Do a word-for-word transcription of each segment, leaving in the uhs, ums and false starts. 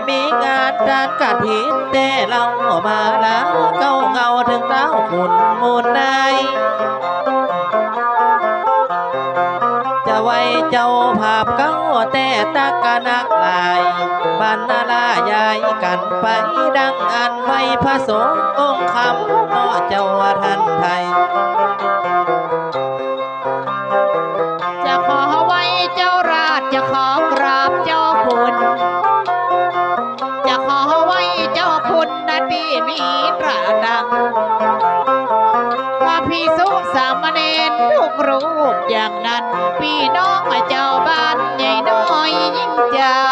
มีงานตานกฐินแต๊เล่า มาลาเก๊าเงาเถิงเต้าขุนมูลนาย จะไหว้เจ้าภาพเก๊าแต๊ตักนักหลาย บรรณาลาย้ายกั๋นไป ดังอั้นไหว้พระสงฆ์องค์คำเนาะเจ้าท่านไทย จะขอไหว้เจ้าราช จะขอกราบเจ้าคุณ จะขอไหว้เจ้าคุณนะตี้มีตราดัง พระภิกษุสามเณรทุกรูปอย่างนั้น ปี้น้องเจ้าบ้านใหญ่น้อยยิ่งใหญ่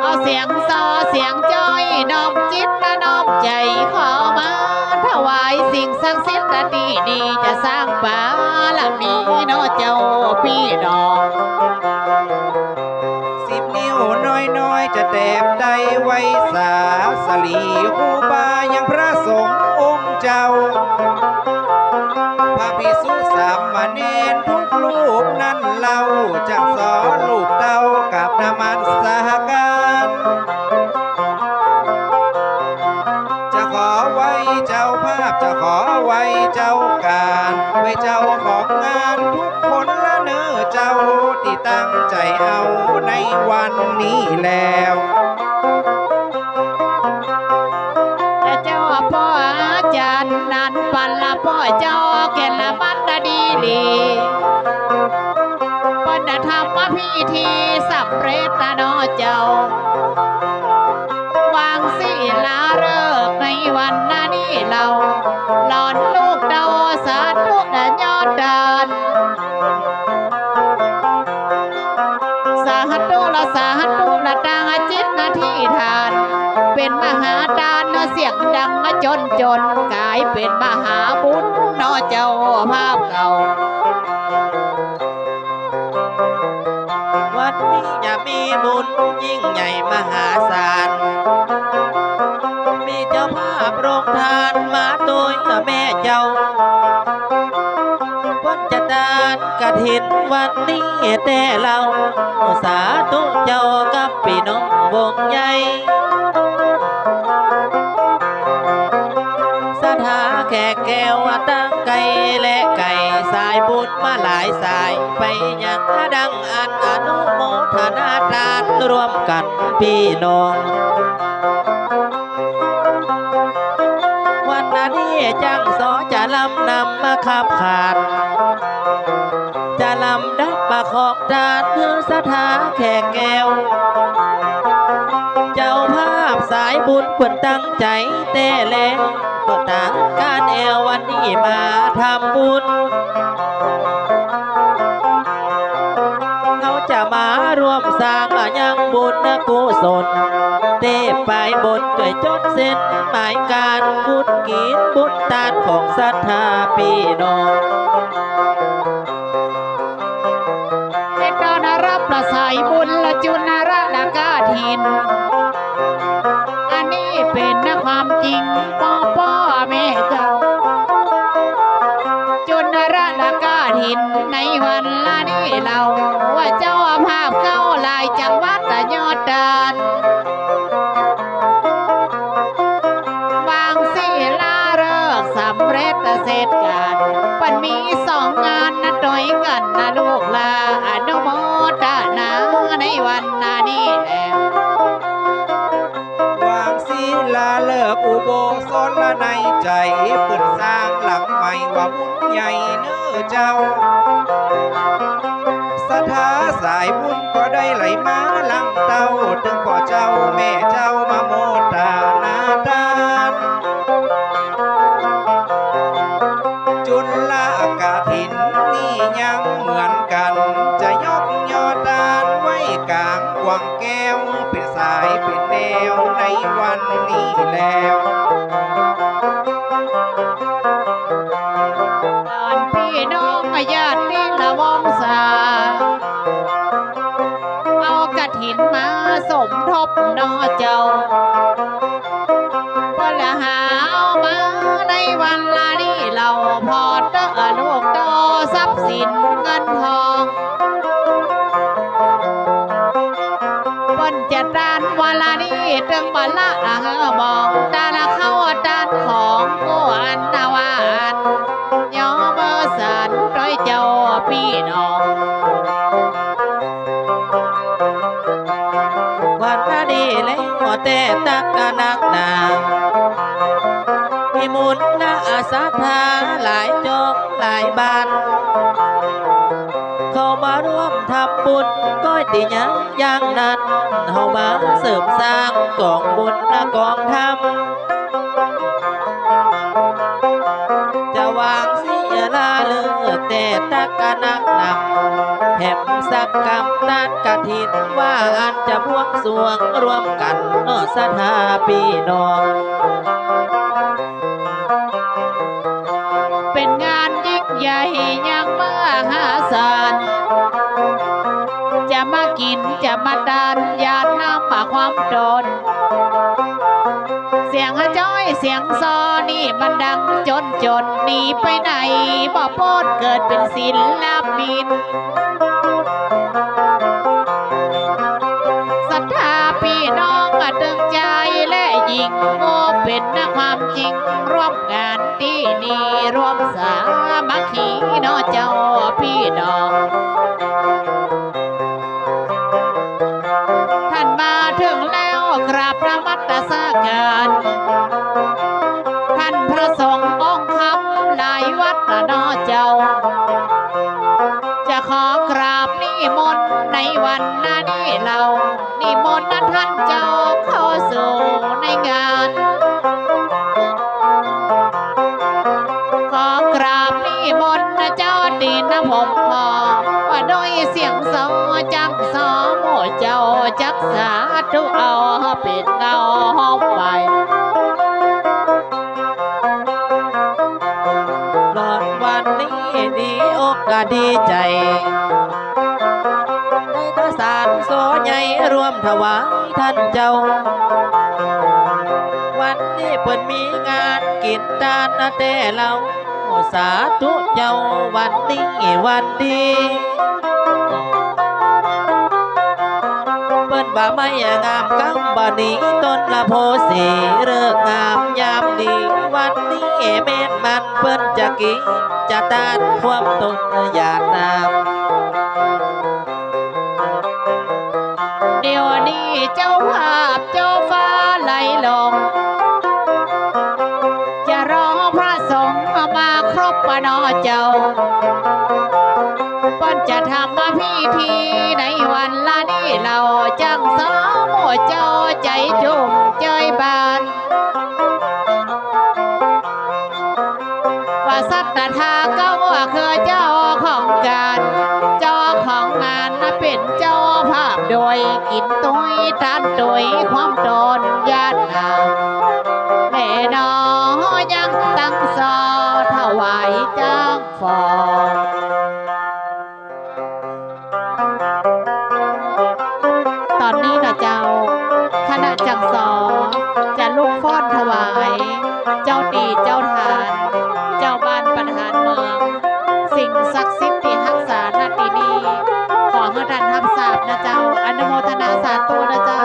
เอาเสียงซอเสียงจ้อยน้อมจิตและน้อมใจ๋ ขอมาถวายสิ่งศักดิ์สิทธิ์ตี้ดี จะสร้างบารมีเนาะเจ้าปี้น้อง สิบนิ้วน้อยๆ จะแตบไต้ไหว้สา สลีฮูบายังพระสงฆ์องค์เจ้า พระภิกษุสามเณรทุกรูปนั้นเล่า จักสอลูกเต้ากราบนมัสการ จะขอไหว้เจ้าภาพ จะขอไหว้เจ้าก๋าน ไหว้เจ้าของงานทุกคนละเน่อเจ้า ตี้ตั้งใจ๋เอาในวันนี้แล้ว เจ้าป้ออาจ๋ารย์นันปันละป้อเจ้าแก่นละมันดีหลี เปิ้นทำพิธีสำเร็จนะเนาะเจ้า วางศิลาฤกษ์ในวันนี้เล่า หลอนลูกเต้าสาธุนะยอดตาน สาธุละสาธุละตั้งจิตอธิษฐาน เป๋นมหาตานเสียงดังจ๋นจ๋น ก๋ายเป๋นมหาบุญเนาะเจ้าภาพเก่า วันนี้จะมีบุญยิ่งใหญ่มหาศาล มีเจ้าภาพโรงทานมาตวยแม่เจ้า เปิ้นจะตานกฐินวันนี้แต๊เล่า สาธุเจ้ากับปี้น้องวงใหญ่ ศรัทธาแขกแก้วตั้งไกลและไก๋ สายบุญมาหลายสาย ไปยังดังอั้นอนุโมทนาตานร่วมกั๋นปี้น้อง วันนี้จั้งสอจะลำนำมาขับขาน จะลำดับมาของตานหื้อศรัทธาแขกแก้ว เจ้าภาพสายบุญเปิ้นตั้งใจ๋แต๊แล เปิ้นตางก้านแอววันนี้มาทำบุญ เฮาจะมาร่วมสร้างยังบุญกุศล เต๊ไปบนจ้วยจดเส้นหมายก๋านบุญกิ๋นบุญตานของศรัทธาปี้น้อง เฮ็ดต้อนฮับพระสายบุญละจุลละกฐิน อันนี้เป๋นความจริงป้อป้อแม่เจ้า จุลละกฐินในวันละนี้เล่า ว่าเจ้าภาพเก๊าหลายจังหวัดยอดตาน วางศิลาฤกษ์สำเร็จเสร็จก๋าน เปิ้นมีสองงานนะตวยกั๋นนะลูกหล้า อนุโมทนาในวันนี้แล วางศิลาฤกษ์อุโบสถละในใจ๋ เปิ้นสร้างหลังใหม่ว่าบุญใหญ่เน่อเจ้า ศรัทธาสายบุญก็ได้ไหลมาหลังเต้า ตึงป้อเจ้าแม่เจ้ามาโมทนาตาน จุลกฐินนี้ยังเหมือนกั๋น จะยกยอตานไว้ก๋างขวางแก้ว เป๋นสายเป๋นแนวในวันนี้แล้ว พี่น้องญาติละวงศา เอากฐินมาสมทบเนาะเจ้า เปิ้นละหาเอามาในวันละนี้เล่า ผ่อเต๊อะลูกเต้าทรัพย์สินเงินทอง ตึงบ่ละเฮอมอง ตาละเข้าตานของ ผู้อันนาว่าอัน ยอมเบอสารตวยเจ้าปี้น้อง วันนี้แล้วแต่ตักนักหนา มีมูลนาศรัทธาหลายจอกหลายบ้าน เข้ามาร่วมทำบุญก้อยตี้ยังอย่างนั้น เฮามาเสริมสร้างก๋องบุญกองธรรม จะวางเสียละเลิศแต่ตักนักหนา แถมสักกำตัดกฐิน ว่าอันจะบวงสรวงร่วมกั๋นเนาะศรัทธาปี้น้อง เป๋นงานยิ่งใหญ่อย่างมหาศาล จะมากิ๋นจะมาตานหยาดน้ำมาความตน เสียงจ้อยเสียงซอนี่มันดังจนจน หนีไปไหนบ่ป๊น เกิดเป๋นศิลปิน ศรัทธาปี้น้องตึงจายและญิง โอ้ เป๋นความจริงร่วมงานตี้นี่ ร่วมสามัคคีเนาะเจ้าปี้น้อง ท่านมาเถิงแล้วกราบนมัสก๋าน ท่านพระสงฆ์องค์คำหลายวัดเนาะเจ้า จะขอกราบนิมนต์ในวันนี้เล่า นิมนต์ท่านเจ้าเข้าสู่ในงาน ขอกราบนิมนต์เจ้าตีนผมขอ ว่าด้วยเสียงซอจังซอหมู่เจ้าจักสาธุเอาเป๋นเงาห้อมไว้ ลอดวันนี้ดีอกดีใจ๋ ได้ข้าวสารซอใหญ่ร่วมถวายท่านเจ้า วันนี้เปิ้นมีงานกิ๋นตานแต่เล้า สาธุเจ้าวันนี้วันดี เปิ้นว่าไม้งามกำบ่านี้ต้นละโพธิ์สี ฤกษ์งามยามดี วันนี้แม่นมันเปิ้นจะกิ๋นจะตานความตนหยาดน้ำ เดี๋ยวนี้เจ้าภาพเจ้าฟ้าไหลลง จะรอพระสงฆ์มาครบปะเนาะเจ้า เปิ้นจะทำพิธีในวันละนี้เล่า จังสองหมู่เจ้าใจ๋จุ่มใจ๋บาน ว่าศรัทธาเก่าคือเจ้าของก๋าน เจ้าของงานเป๋นเจ้าภาพโดย กิ๋นตวยตานตวยความตนหยาดน้ำ แลน้อยังตั้งซอถวายจังฟ้อน ต๋อนนี้เนาะเจ้า คณะจังซอจะลุกฟ้อนถวาย เจ้าตี้เจ้าฐาน เจ้าบ้านประธานเมือง สิ่งศักดิ์สิทธิ์ตี้ฮักษา ณ ตี้นี่ ขอหื้อท่านฮับทราบนะเจ้า อนุโมทนาสาธุนะเจ้า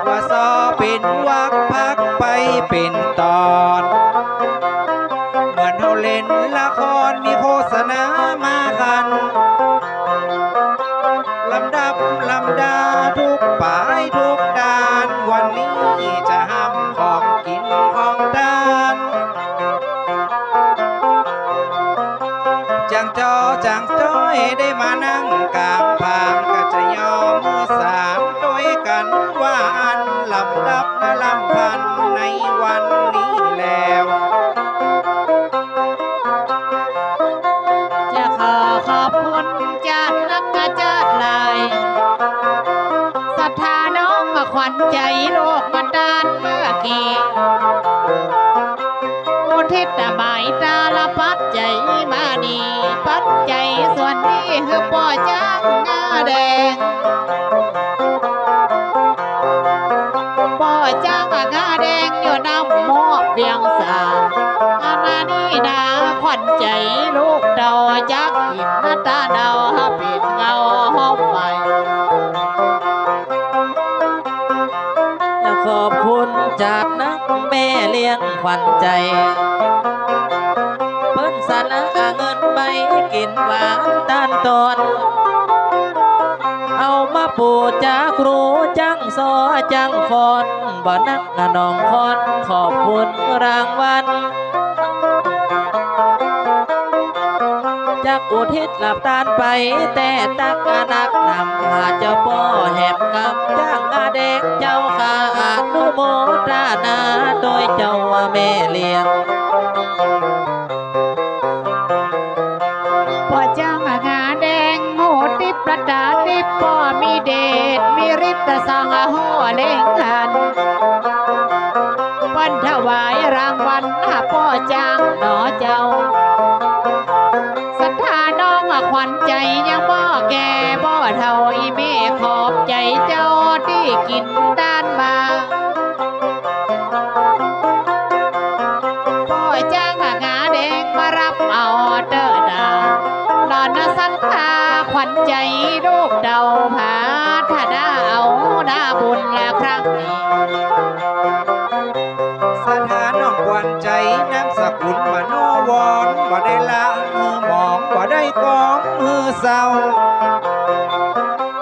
ว่าซ้อเป๋นวรรคพรรคไปเป๋นต๋อน เหมือนเฮาเล่นละครมีโฆษณามากั๋น ลำดับลำดาทุกป๋ายทุกด้าน วันนี้จะห้ำของกิ๋นของตาน จางจอจางจ้อยได้มานั่งก๋างผาง ก็จะยอหื้อสารตวยกั๋นว่าอั้น ลำดับลำพันในวันนี้แล้ว จะขอขอบคุณจาดนักจาดหลาย ศรัทธาน้องขวัญใจ๋ลูกมาตานเมื่อกี้ อุทิศหมายตาละปัจจัยมานี้ ปัจจัยส่วนนี้หื้อป้อจ๊างงาแดง ป้อจ๊างงาแดงอยู่น้ำมอกเวียงสา อันนี้นาขวัญใจ๋ลูกเต้า จักกิ๋นตาเนาเป๋นเงาหอมไหม ขอบคุณจาดนักแม่เลี้ยงขวัญใจ๋ เปิ้นสละเงินไปกิ๋นหวานตานตอน เอามาปู๋จ๊าครูจ๊างซ้อจ๊างฟ้อน บ่นักน้องคอน ขอบคุณรางวัล จักอุทิศหลับตานไป แต่ตักนักนำ หาเจ้าป้อแหมกำ จ๊างงาแดงเจ้าข้า อนุโมทนาตวยเจ้าแม่เลี้ยง ป้อจ๊างงาแดง หูติ๊บประต๋าติ๊บ ป้อมีเดชมีฤทธิ์ ตะสังหัวเล็งหัน เปิ้นถวายรางวัลหาป้อจ๊างหนอเจ้า ศรัทธาน้องขวัญใจ๋ยังบ่แก่บ่เฒ่า อี่แม่ขอบใจ๋เจ้าตี้กิ๋นตานมา ป้อจ๊างงาแดงมารับเอาเต๊อะนา หลานศรัทธาขวัญใจ๋ลูกเต้า ผาถนาเอานาบุญละครั้งนี้ ศรัทธาน้องขวัญใจ๋ นามสกุลมโนวร บ่ได้ละหื้อหมอง บ่ได้กองหื้อเศร้า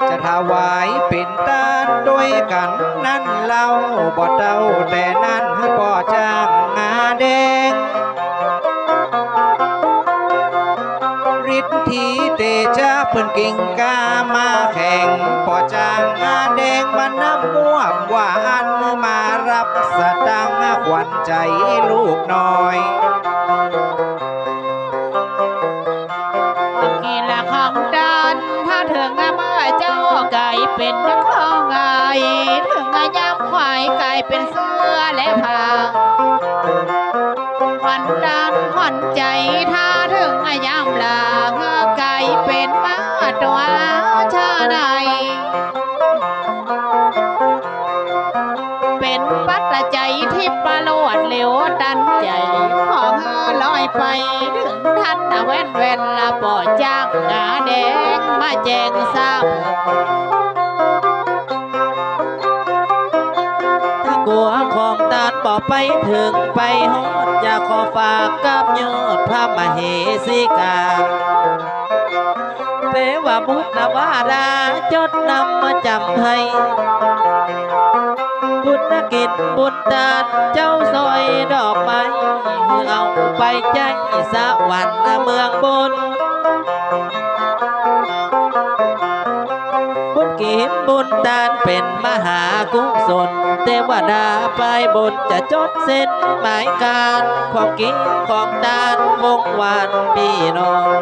จะถวายเป๋นตานตวยกั๋นนั้นเล่า บ่เต้าแต่นั้นหื้อป้อจ๊างงาแดง ฤทธิเตจ๊ะเปิ้นเก่งกล้ามาแข่ง ป้อจ๊างงาแดงมานับม่วมว่าอั้น มารับสตางค์ขวัญใจ๋ลูกน้อย กิ๋นละของตาน ถ้าเถิงเมื่อเจ้าก๋ายเป๋นของงาย เถิงยามควายก๋ายเป๋นเสื้อและผ้า ขวัญตานขวัญใจ๋ ถ้าเถิงยามลา ก๋ายเป๋นมาตั๋วชาใน เป๋นปัจจัยทิพย์ประโลดเหลวตันใจ๋ ขอหื้อลอยไปเถิงทันแว่นแว่น ละป้อจ๊างงาแดงมาแจ้งทราบ กั๋วของต้านบ่ไปเถิงไปฮอด อยากขอฝากกับยอดพระมเหสีกา เตวบุตรนวาราจดนำมาจ๋ำหื้อ บุญกิจบุญตานเจ้าสอยดอกไม้ หื้อเอาไปใจ๊สวรรค์เมืองบน บุญกิจบุญตานเป๋นมหากุศล เตวดาไปบนจะจดเส้นหมายก๋าน ของกิจของตานวงวานปี้น้อง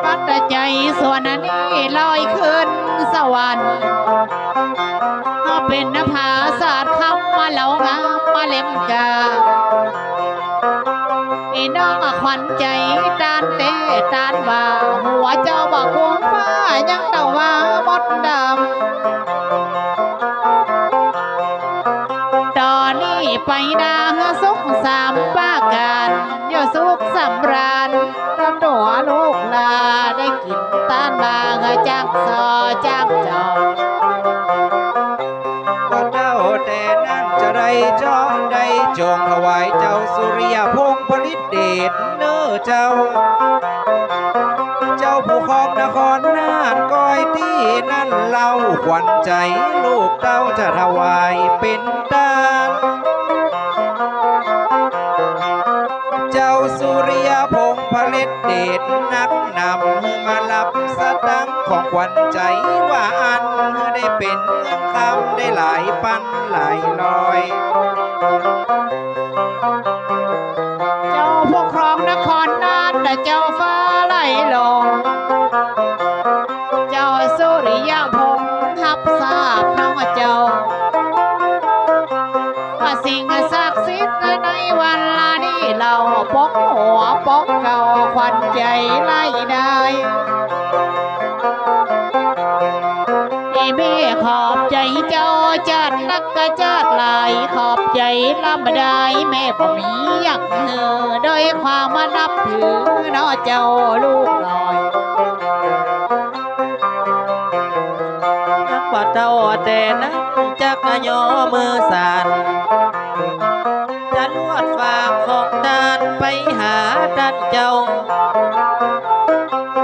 ปัจจัยส่วนนี้ลอยขึ้นสวรรค์ เป๋นผาสาทคำมาเหลางามมาเล่มกา ไอ้น้องขวัญใจ๋ต้านแต๊ต้านว่า หัวเจ้าบ่คงฟ้ายังเต้าว่ามนต์ดำ ต่อนี้ไปนาหื้อสุขสามประก๋าน อย่าสุขสำราญ ตะตั๋วลูกหลานได้กิ๋นตานมาหื้อจ้างสอจ้างเจ้า ว่าเต้าแต่นั้นจะได้เจาะได้จงถวายเจ้าสุริยพงษ์ผลิตเดชเน้อเจ้า เจ้าผู้ครองนครน่านก้อยตี้นั้นเล่า ขวัญใจ๋ลูกเต้าจะถวายเป๋นตาน เจ้าสุริยพงษ์ผลิตเดชนักนำ หื้อมาฮับสตังค์ของขวัญใจ๋ว่าอั้น หื้อได้เป๋นเงินคำได้หลายปันหลายร้อย เจ้าผู้ครองนครน่านเจ้าฟ้าไหลหลง เจ้าสุริยพงษ์ฮับทราบน้องเจ้า ว่าสิ่งศักดิ์สิทธิ์ในวันนี้เล่า ปกหัวปกเกล้าขวัญใจ๋ไล่ได้ อีแม่ขอบใจ๋เจ้าจาตินักจาติหลาย ขอบใจ๋ลำดายแม่บ่มีอย่างหื้อ ด้วยความนับถือเนาะเจ้าลูกน้อย นักบ่าเต้าแต่นั้นจักย่อมือสาน จะลวดฝากของตานไปหาต้านเจ้า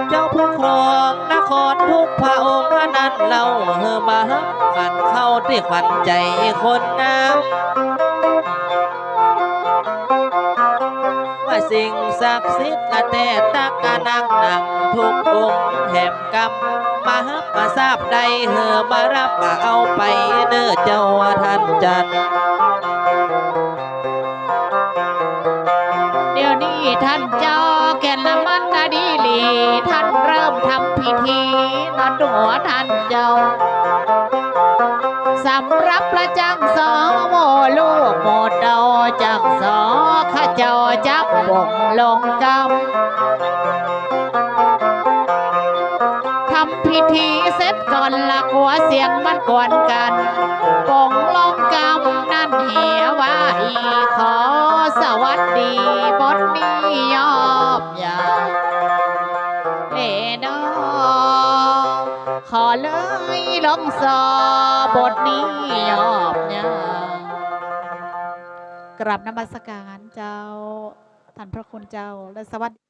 เจ้าผู้ครองนครทุกพระองค์นั้นเล่า หื้อมาฮับขันเข้าตี้ขวัญใจ๋คนงาม ว่าสิ่งศักดิ์สิทธิ์ละแต่ตักกะนักหนังทุกองค์แหมกำ มาฮับมาทราบได้ หื้อมาฮับมาเอาไปเน้อเจ้าต้านจันทร์ เดี๋ยวนี้ต้านเจ้าแก่นละมันนาดีหลี ต้านเริ่มทำพิธีเนาะตั๋วต้านเจ้า สำหรับพระจ้างสอหมู่ลูกหมู่เต้าจ้างสอ ข้าเจ้าจักป๋งลงกำ ทำพิธีเสร็จก่อนละกั๋วเสียงมันกวนกั๋น ป๋งลงกำนั้นเหียว่าอี้ ขอสวัสดีบนนี้ยอบยาม แลน้อ ขอเลยลงสอบทนี้ยอบยาม กราบนมัสการเจ้า ต้านพระคุณเจ้า และสวัสดี